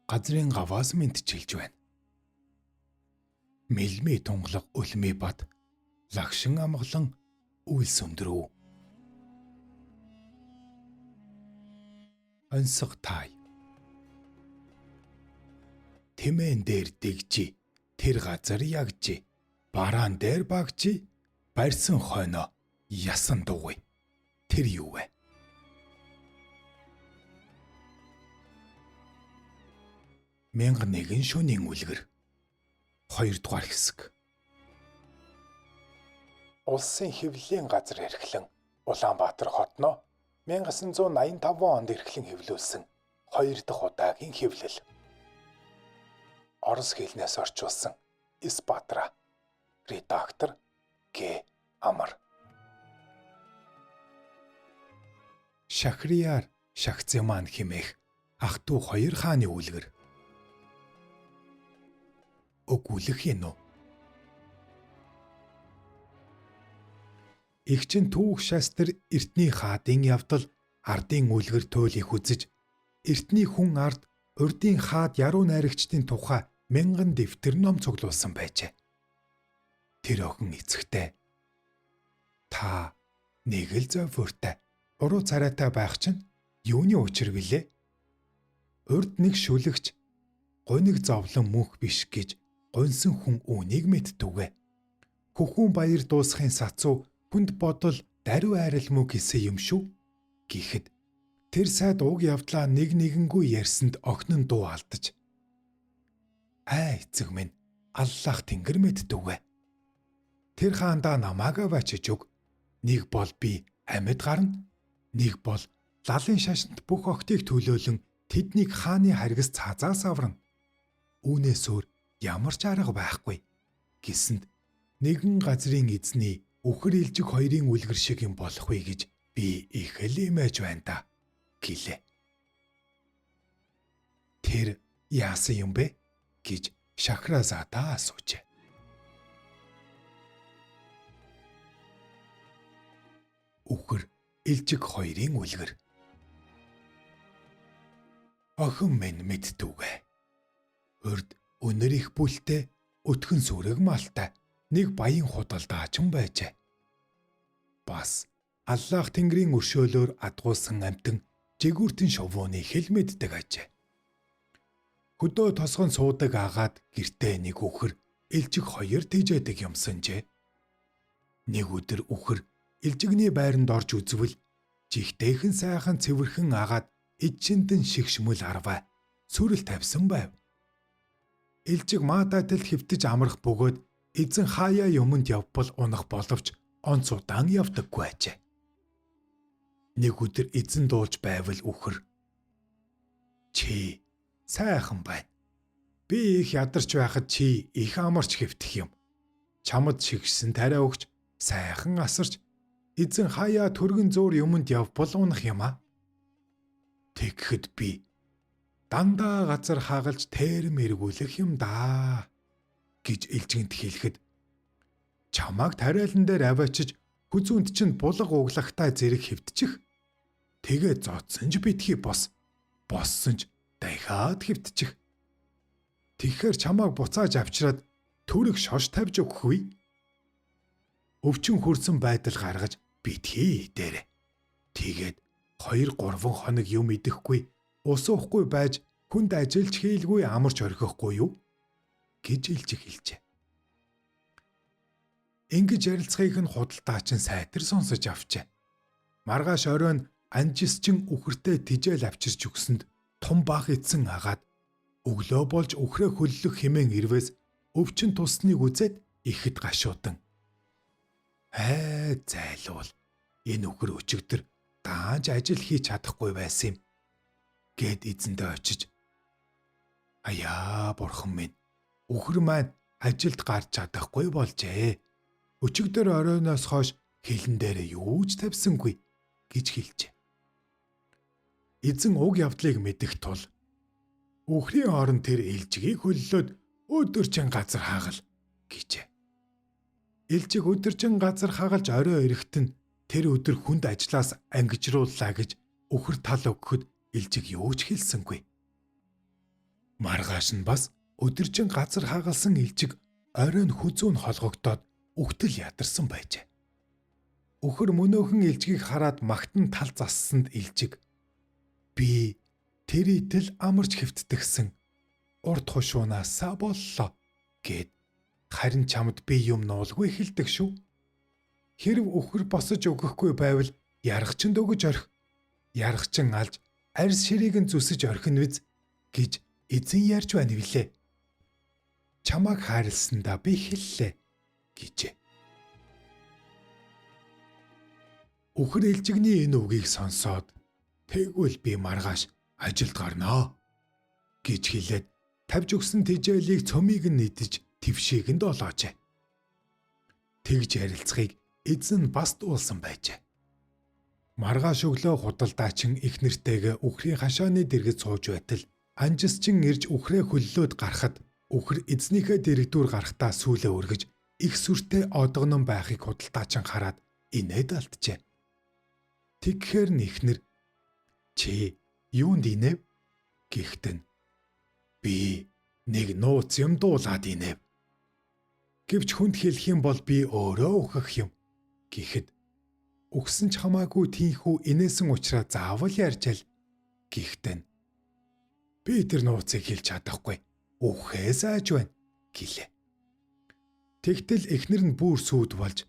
Газрын гаваас мэдчилж байна. Мэлми тунгалаг Үлми бат лагшин амгалан үйлс өндрөө. Онсог тай. Тэмээн дээр дэгжи, тэр газар ягжи, бараан дээр багжи, барьсан хойноо ясан дугуй. Тэр юу вэ? 1001 шөнийн үлгэр. 2 дугаар хэсэг. Улсын хэвлэлийн газар эрхлэн Улаанбаатар хотноо 1985 онд эрхлэн хэвлүүлсэн 2 дахь удаагийн хэвлэл. Орос хэлнээс орчуулсан Испатра. Редактор Г. Амар. Шахрияр Шахзиман хэмээх ах トゥ хоёр хааны үлгэр. Өгүүлэх юм уу? Эгчин түүх шастар эртний хаадын явдал ардын үлгэр туйлыг үзэж эртний хүн ард урдын хаад яруу найрагчдын тухай мянган дэвтэр ном цуглуулсан байжээ. Тэр охин эцэгтэй та нэг л зовфортой уруу царайтай байх чинь юуны учир вүлээ? Урд нэг шүлэгч гуниг зовлон мөнх биш гэж гуньсан хүн үүнийг мэдтүгэ. Хөхүүн баяр дуусахын сацуу хүнд бодол даруй айралмуу гэсэн юм шүү гэхэд тэр сайд уг явдлаа нэг нэгэнгүй ярьсанд охин нь дуу алдаж аа эцэг минь Аллах тэнгэр мэдтүгэ. Тэр хаандаа намайг аваачиж өг. Нэг бол би амьд гарна. Нэг бол лалын шашинд бүх охтыг төлөөлөн тэднийг хааны харгас цаазаас аварна. Үүнээс өөр ямар ч арга байхгүй гэсэнд нэгэн газрын эзний үхэр илжиг хоёрын үлгэр шиг юм болох вэ гэж би их л имэж байна да гэлээ. Тэр яасан юм бэ гэж Шахразада асуужээ. Үхэр илжиг хоёрын үлгэр. Охин минь мэдтүгэ. Урд өнөр их бүлтэй өтгөн сүрэг малтай нэг баян худалдаачин байжээ. Бас Аллах Тэнгэрийн өршөөлөөр адгуулсан амтан жигүүртэн шувууны хэл мэддэг ажээ. Хөдөө тосгон суудаг агаад гэртээ нэг үхэр илжиг хоёр тэжээдэг юмсанжээ. Нэг өдөр үхэр илжигний байранд орж үзвэл жигтэйхэн сайхан цэвэрхэн агаад эдчиндэн шигшмөл арвай сүрэл тавьсан байв. Илжиг маадайтал хэвтэж амрах бөгөөд эзэн хаяа юмд явбал унах боловч онц удаан явдаггүй ажээ. Нэг өдөр эзэн дуулж байвал үхэр чи сайхан байна. Би их ядарч байхад чи их амарч хэвтэх юм. Чамд шигшсэн тариа өгч сайхан асарч эзэн хаяа түргэн зуур юмд явбал унах юм а. Тэгэхэд би дандаа газар хагалж тэрм эргүүлэх юм даа гэж илжигэнт хэлэхэд чамааг тариалан дээр аваачиж хүзүүнд чинь булга углагтай зэрэг хэвтчих. Тэгээ зодсон ч битгий бос. Боссон ч дахиад хэвтчих. Тэгэхээр чамааг буцааж авчираад төрөг шош тавьж өгөх үе. Өвчин хөрсөн байдал гаргаж битгий дээрэ. Тэгээд 2 3 хоног юм идэхгүй ус уухгүй байж хүнд ажиллаж хийлгүй амарч орхихгүй юу гэж илжих хэлжээ. Ингэж ярилцахыг нь худалдаачин сайтар сонсож авчээ. Маргааш оройн анжисчин үхэртэй тижээл авчирч өгсөнд том баах эцэн агаад өглөө болж үхрээ хөллөх хэмээн ирвэс өвчин тусныг үзээд ихэд гашуудан. Аа зайлуул энэ үхэр өчигдөр даанч ажил хийж чадахгүй байсан юм гэд эзэндээ очиж аяа бурхан минь үхэр маань ажилд гарч чадахгүй болжээ. Өчигдөр оройноос хойш хилэн дээр юу ч тавьсангүй гэж хэлжээ. Эзэн уг явдлыг мэдэх тул үхрийн оронд тэр илжгийг хөллөөд өдөржин газар хаагал гэжээ. Илжиг өдөржин газар хагалж орой ирэхэд нь тэр өдөр хүнд ажлаас ангижрууллаа гэж үхэр тал өгөхөд илжиг юу ч хэлсэнгүй. Маргааш нь бас өдөржин газар хагалсан илжиг оройн хүзүү нь холгогдоод үхтэл ядарсан байжээ. Үхэр мөнөөхөн илжгийг хараад магтан тал зассанд илжиг би тэр итэл амарч хэвтдэгсэн урд хушуунаасаа боллоо гэд харин чамд би юм нуулгүй хэлдэг шүү. Хэрв үхэр босож өгөхгүй байвал яргачинд өгөж орхи. Яргачин алж арьс ширийг нь зүсэж орхино биз гэж эзэн ярьж байна билээ. Чамайг хайрласандаа би хэллээ гэжээ. Үхэр илжигний энэ үгийг сонсоод тэгвэл би маргааш ажилд гарнаа гэж хэлээд тавьж өгсөн тижээлийг цөмийг нь идэж твшийг нь долоожээ. Тэгж ярилцахыг эзэн бас дуулсан байжээ. Маргааш өглөө худалдаачин их нэртэйгээ үхрийн хашааны дэргэд сууж байтал анжисчин ирж үхрээ хөллөөд гарахад үхэр эзнийхээ дэргэдүүр гарахтаа сүүлээ өргөж их сүртэй одогнон байхыг худалдаачин хараад инээд алджээ. Тэгхээр нь ихнэр чи юунд инэв гэхтэн би нэг нууц юм дуулаад инэв. Гэвч хүнд хэлэх юм бол би өөрөө өөхөх юм гэхэд өгсөн ч хамаагүй тийхүү инээсэн учраас заавал ярьж ал гэхтэн би тэр нууцыг хэлж чадахгүй үхээ сайж байна гэлээ. Тэгтэл эхнэр нь бүр сүйд болж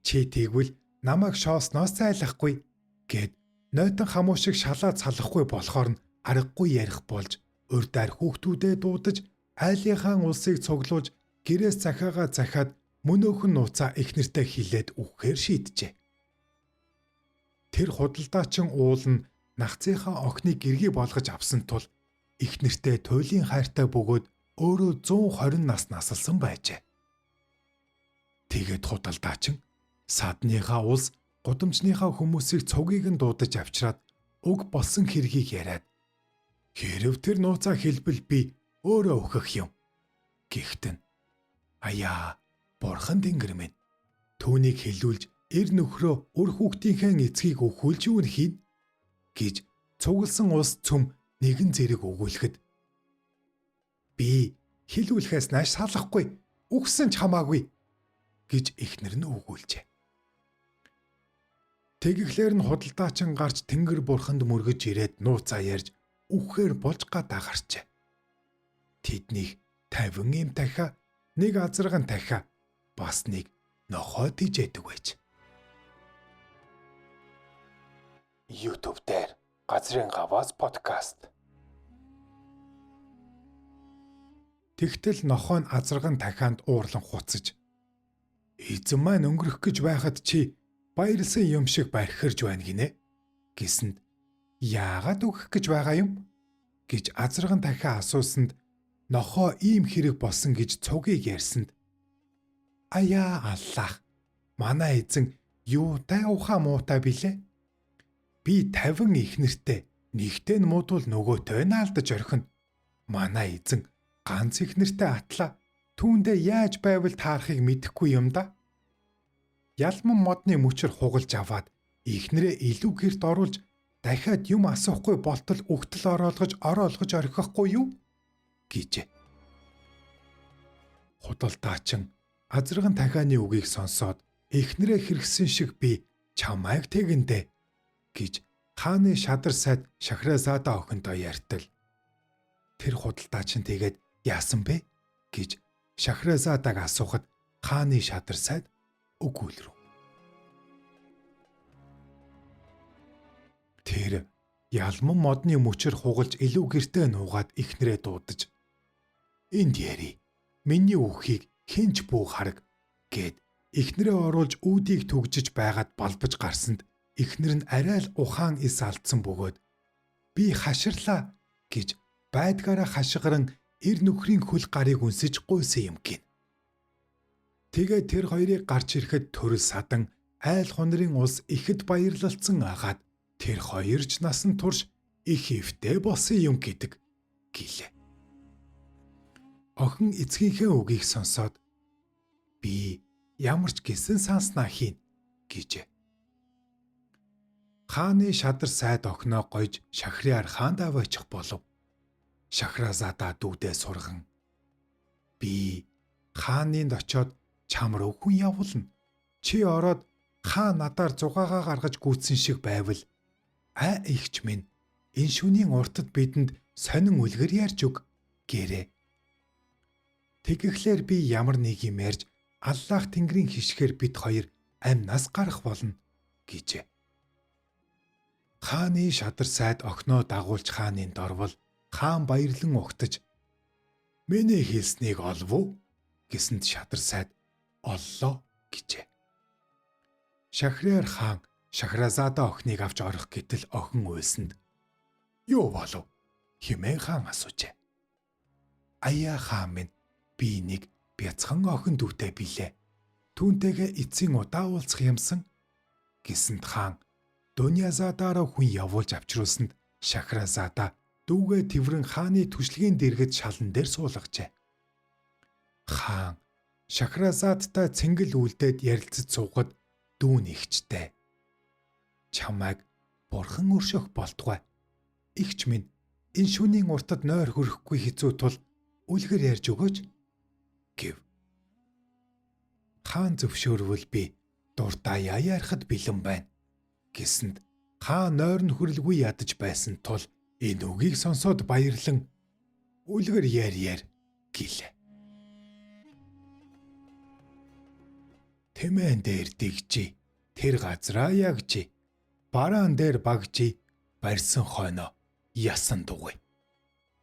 чи тэгвэл намайг шоосноос зайлахгүй гэд нойтон хамуу шиг шалаа салахгүй болохоор нь аргагүй ярих болж урдаар хүүхдүүдээ дуудаж айлынхаа улсыг цуглуулж гэрээс захиагаа захиад мөнөөхөн нууцаа эхнэртэй хилээд үхэхээр шийджээ. Тэр худалдаачин уул нь нагцынхаа охиныг гэргий болгож авсан тул эхнэртэй туйлын хайртай бөгөөд өөрөө 120 нас насалсан байжээ. Тэгээд худалдаачин садныхаа улс гудамжныхаа хүмүүсийг цугийг нь дуудаж авчираад уг болсон хэргийг яриад хэрв тэр нууцаа хэлбэл би өөрөө өөхөх юм гэхтэн аяа бурхан тэнгэр минь түүнийг хэлүүлж эр нөхрөө үр хүүхдийнхээ эцгийг өхүүлж юу хийн гэж цугласан улс цөм нэгэн зэрэг өгүүлэхэд би хэлүүлэхээс нааш салахгүй үхсэн ч хамаагүй гэж эхнэр нь өгүүлжээ. Тэгэхлээр нь худалдаачин гарч тэнгэр бурханд мөргөж ирээд нууцаа ярьж үхэхээр болж гадаа гарчээ. Тэднийх 50 им дахиа, нэг азарган дахиа, бас нэг нохой тижээдэг байж. YouTube дээр Газрын гаваас подкаст. Тэгтэл нохой нь азарган дахианд уурлан хуцаж эзэн маань өнгөрөх гэж байхад чи баярлсан юм шиг бархирж байна гинэ гэсэнд яагаад өгөх гэж байгаа юм гэж азарган дахиа асуусанд нохоо ийм хэрэг болсон гэж цугийг ярьсанд аяа аллах манай эзэн юутай ухаан муутай билээ. Би 50 их нэртэй нэгтэй нь муудвал нөгөөтэй нь алдаж орхино. Манай эзэн ганц их нэртэй атлаа түүндээ яаж байвал таарахыг мэдэхгүй юм да. Ялман модны мөчөр хугалж аваад эхнэрээ илүү гэрт оруулж дахиад юм асуухгүй болтол өгтөл ороолгож орхихгүй юу гэжээ. Худалдаачин азарган дахианы үгийг сонсоод эхнэрээ хэрэгсэн шиг би чамайг тэгэндэ гэж хааны шадар сайд Шахразада охиндоо ярьтал. Тэр худалдаачин тэгээд яасан бэ гэж Шахразадаг асуухад хааны шадар сайд өгүүлрв. Тэр ялман модны мөчөр хугалж илүү гэртээ нуугаад эхнэрээ дуудаж энд яри миний үхийг хинч бүү хараг гэд эхнэрээ оруулж үүдийг түгжиж байгаад балбаж гарсанд эхнэр нь арай л ухаан эс алдсан бөгөөд би хаширлаа гэж байдгаараа хашгиран эр нөхрийн хөл гарыг үнсэж гуйсан юм гин. Тэгээ тэр хоёрыг гарч ирэхэд төрөл садан айл хонрын улс ихэд баярлалцсан агаад тэр хоёрч насан турш их эвтэй болсон юм гэдэг гэлээ. Охин эцгийнхээ үгийг сонсоод би ямар ч гисэн санснаа хийн гэжээ. Хааны шадар сайд охиноо гойж Шахриар хаанд аваачих болов. Шахразада дүүдээ сурган би хааныг очиод чам руу хүн явуулна. Чи ороод хаан надаар зугаагаа гаргаж гүйцсэн шиг байвал аа ихч минь энэ шөнийн уртад бидэнд сонин үлгэр ярьж өг гэрээ. Тэгэхлээр би ямар нэг юм ярьж Аллах Тэнгэрийн хишгээр бид хоёр амнаас гарах болно гэжээ. Хааны шадар сайд охиноо дагуулж хааны дорвол хаан баярлан угтаж миний хэлснийг олов уу гэсэнд шадар сайд оллоо гэжээ. Шахриар хаан Шахразада охиныг авч орох гэтэл охин уйлсанд юу болов хэмээн хаан асуужээ. Аяа хаан минь би нэг бяцхан охин дүүтэй билээ. Түүнтэйгээ эцсийн удаа уулзах юмсан гэсэнд хаан Дуньязадаараа хүн явуулж авчруулсанд Шахразада дүүгээ тэрвэн хааны түшлэгийн дэргэд шалан дээр суулгажээ. Хаан Шахразадтай цэнгэл үлдээд ярилцаж суугаад дүү нэгчтэй. Чамайг бурхан өршөөх болтугай. Игч минь энэ шөнийн уртад нойр хөрөхгүй хэцүү тул үлгэр ярьж өгөөч гэв. Хаан зөвшөөрвөл би дуртай ярихад бэлэн байна гэсэнд хаан нойр нь хүрлгүй ядаж байсан тул энэ үгийг сонсоод баярлан үлгэр яар гэлээ. Тэмээн дээр дэгжи, тэр газраа ягжи, бараан дээр багжи, барьсан хойноо ясан дугуй.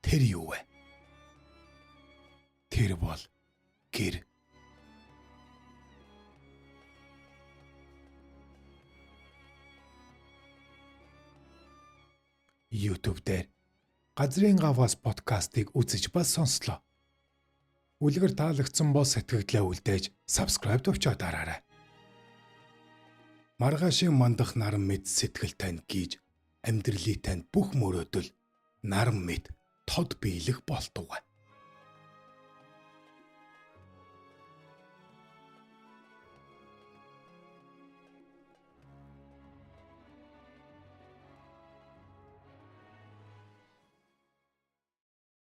Тэр юу вэ? Тэр бол гэр. YouTube дээр Газрын гавгаас подкастыг үзэж бас сонслоо. Үлгэр таалагдсан бол сэтгэгдлээ үлдээж subscribe товчоо дараарай. Маргаашийн мандах наран мэд сэтгэл танд гийж амьдралын танд бүх мөрөөдөл наран мэд тод биелэх болтугай.